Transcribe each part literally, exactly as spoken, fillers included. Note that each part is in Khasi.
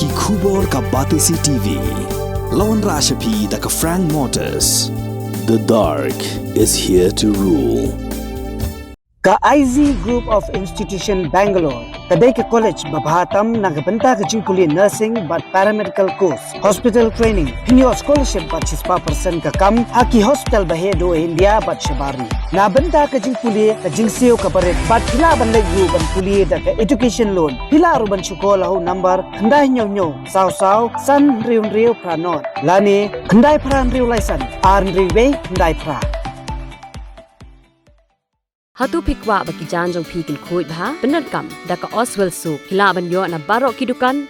Ki khubor ka Batesi T V. La wanrah sha phi da ka Frank Motors. The dark is here to rule. Ka I Z Group of Institution Bangalore ka dei ka college ba bha tam na ka bynta ka jingpule nursing bad paramedical course, hospital training, pynïoh scholarship bad shispah percent ka kam ha ki hospital ba heh duh India bad shabar ri. Na bynta ka jingpule ka jingsiew kaba rit bad phi lah ban leit ruh ban pule da ka education loan. Phi lah ruh ban shu call ha u number khyndai hynñiew hynñiew saw saw san hynriew hynriew phra nod lane khyndai phra hynriew lai san ar hynriew wei khyndai phra. Hato phi kwah ba ki jaiñ jong phi kin khuid bha? Pyndonkam da ka Oswell soap. Phi lah ban ïoh na baroh ki dukan.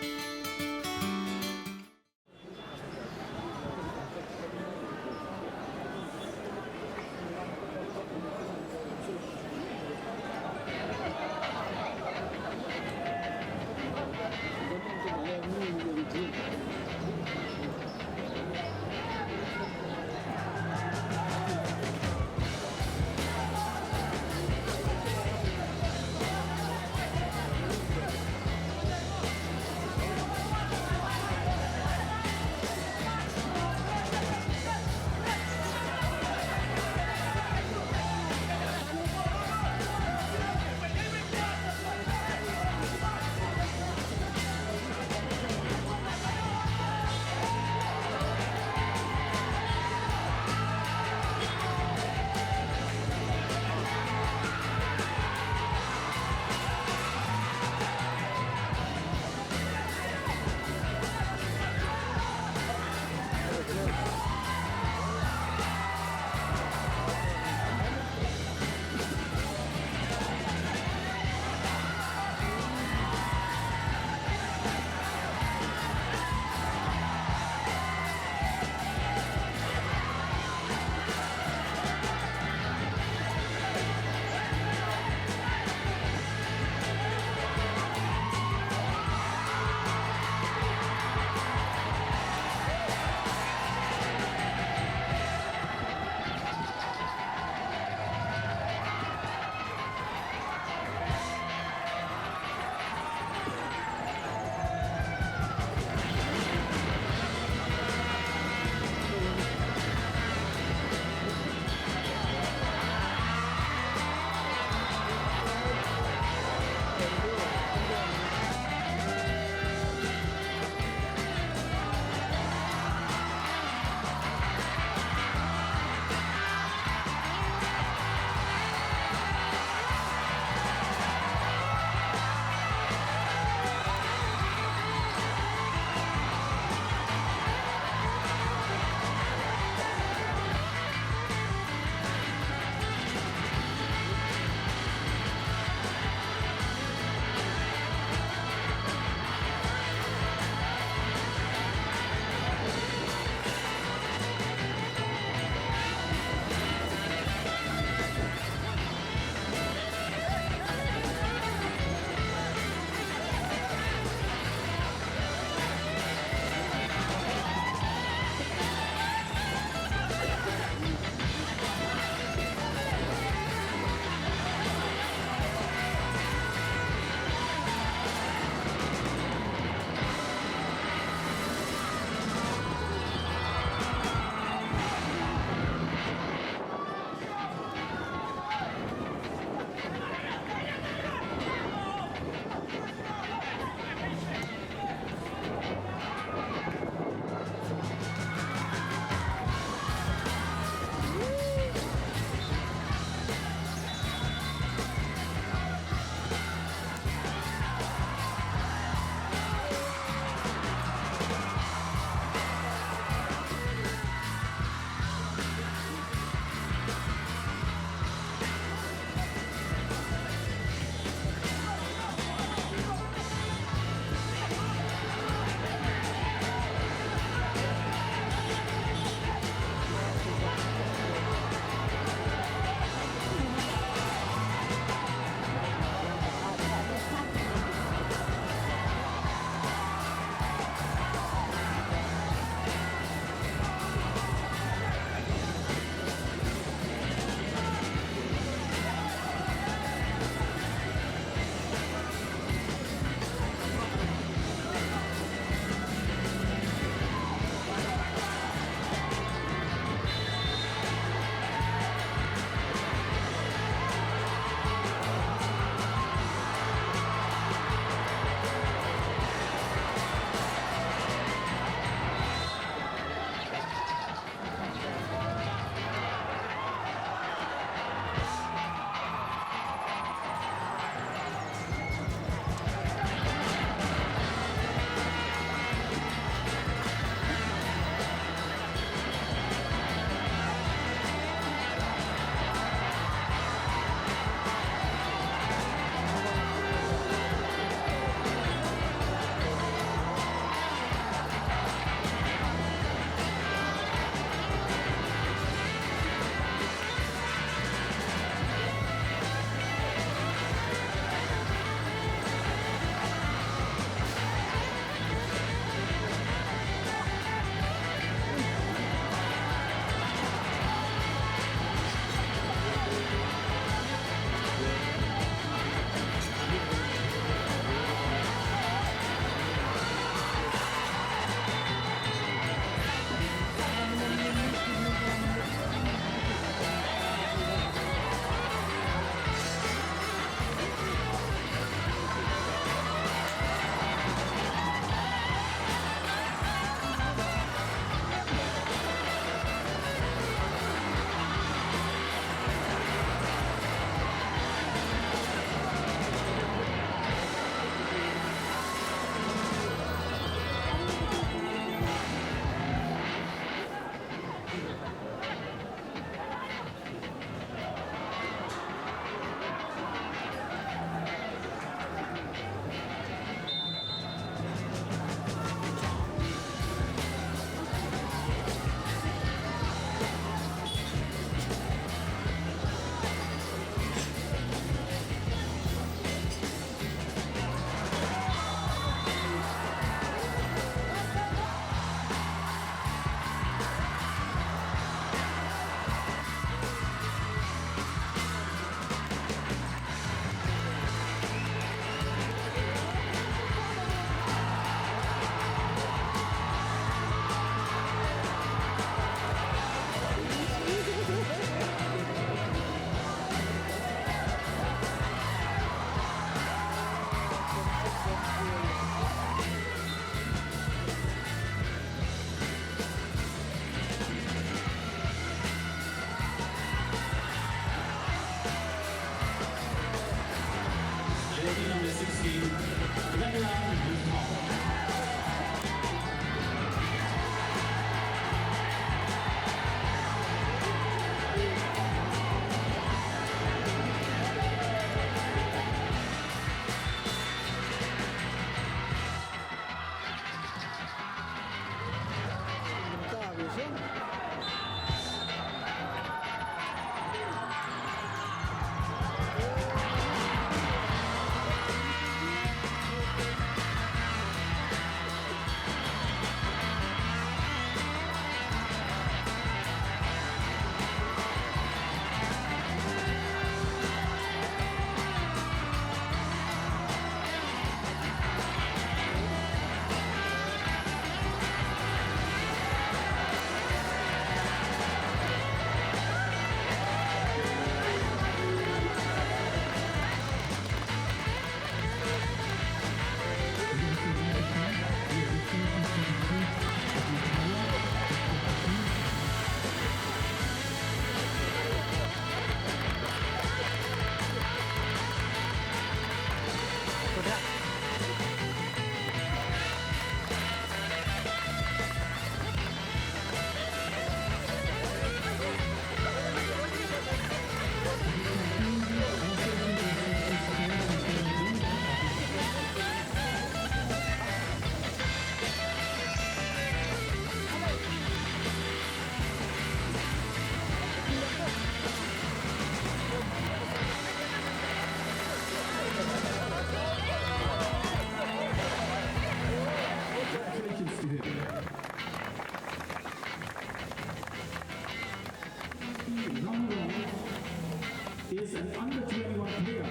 Under twenty-one player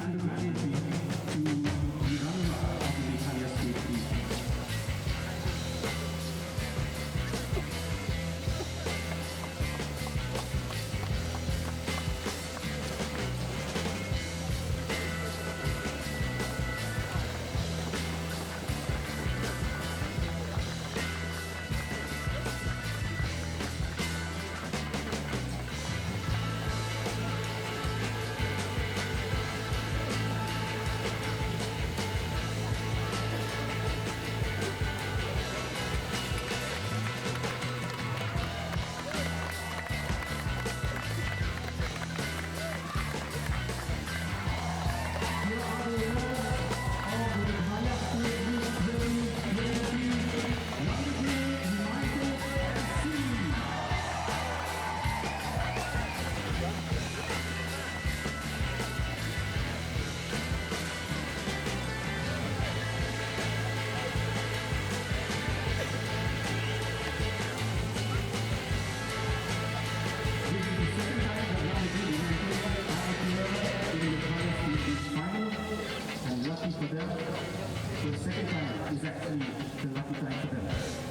and the baton to the runner-up of the Meghalaya State League. This is the second time that London United are here in the Meghalaya State League final, and lucky for them, the second time is actually the lucky time for them.